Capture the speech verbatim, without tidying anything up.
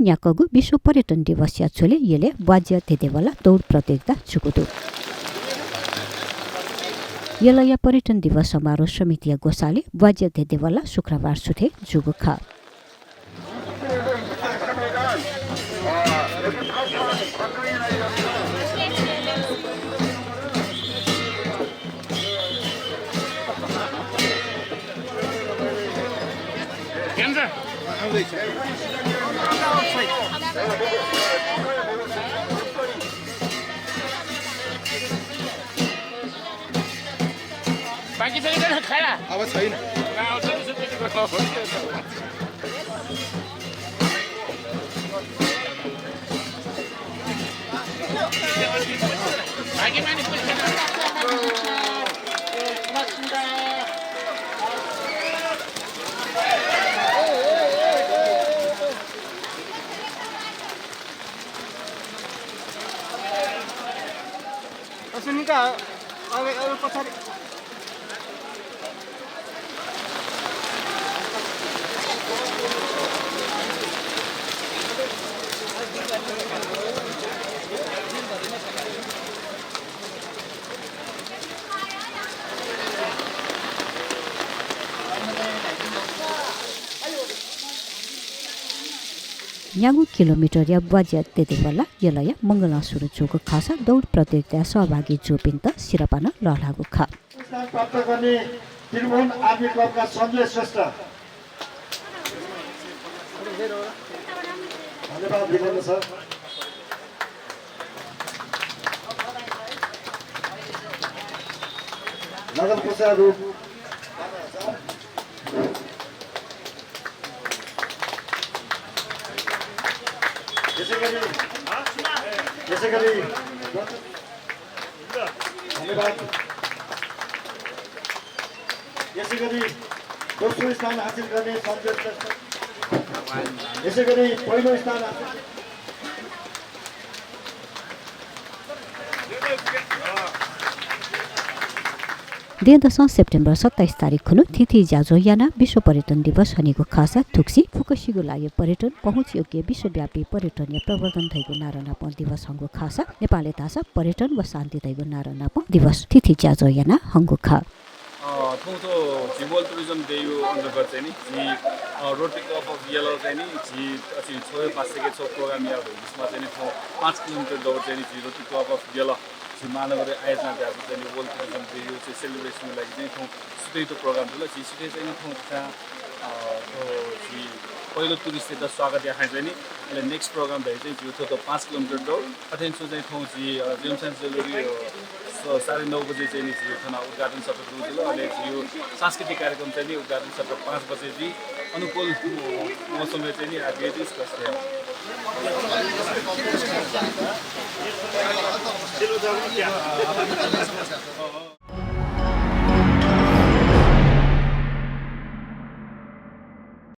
न्याक्वःगु विश्व पर्यटन दिवसया झ्वलय् यलय् ब्वाज्या धेधेवाला दौड प्रतियोगिता जूगु दु। यलया पर्यटन दिवस समारोह समितिया ग्वसालय् ब्वाज्या धेधेवाला शुक्रबार सुथय् जूगु खः। बाँकी छ कि छैन खाना? अब छैन। सुनिका, अब, अब पछाडि। न्यागू किलोमिटरया ब्वाज्या धेधेवाला यलया मंगलं सुरु जूगु खःसा दौड प्रतियोगिताय् सहभागी जूपिन्त सिरपाः नं लःल्हाःगु खः। स्थान प्राप्त गर्ने त्रिभुवन आर्मी क्लबका सञ्जय श्रेष्ठ। धन्यवाद वीरेन्द्र सर। नगद पुरस्कार रु। यसै गरी, यसै गरी, धन्यवाद। यसै गरी दोस्रो स्थान हासिल गर्ने सञ्जय श्रेष्ठ। यसै गरी पहिलो स्थान हासिल दँय्‌दसं सेप्टेम्बर सत्ताइस तारिख खुन्हु थीथी ज्याझ्वः यानाः विश्व पर्यटन दिवस हनीगु खःसा थुगुसी फुक्कसिगु लागि पर्यटन पहुँचयोग्य विश्वव्यापी पर्यटनया प्रवर्धन धइगु नारा नापं दिवस हंगु खःसा नेपालय् धाःसा पर्यटन व शान्ति धइगु नारा नापं दिवस थीथी ज्याझ्वः यानाः हंगु खः। अ, थौं थ्व झी World Tourism Day-या अन्तर्गत चाहिँ नि झी, अ, Rotary Club of Yala चाहिँ नि झी अथे छगू पासाय् छगू program याये धइगु चाहिँ नि थौं पाँच किलोमिटर दौड चाहिँ नि झी Rotary Club of Yala झी महानगरय् आयोजना याःगु चाहिँ नि World Tourism Day-या चाहिँ celebration-या लागि चाहिँ थौं सुथय् थ्व program जुल। झी सुथय् चाहिँ नि थौं, अ, थ्व झी पहिलो tourist-यात स्वागत याये चाहिँ नि, अले next program धइगु चाहिँ झी थ्व, थ्व पाँच किलोमिटर दौड। अथें छु चाहिँ थौं झी, अ, जेम्स एन्ड ज्वेलरी, अ, स-, साढे नौ बजे चाहिँ नि झी थन उद्घाटन सत्र दुगु जुल। अले झी सांस्कृतिक कार्यक्रम चाहिँ नि उद्घाटन सत्र पाँच बजे जुइ। अनुकूल, अ, मौसमय् चाहिँ नि आ, ग्रेट स्कस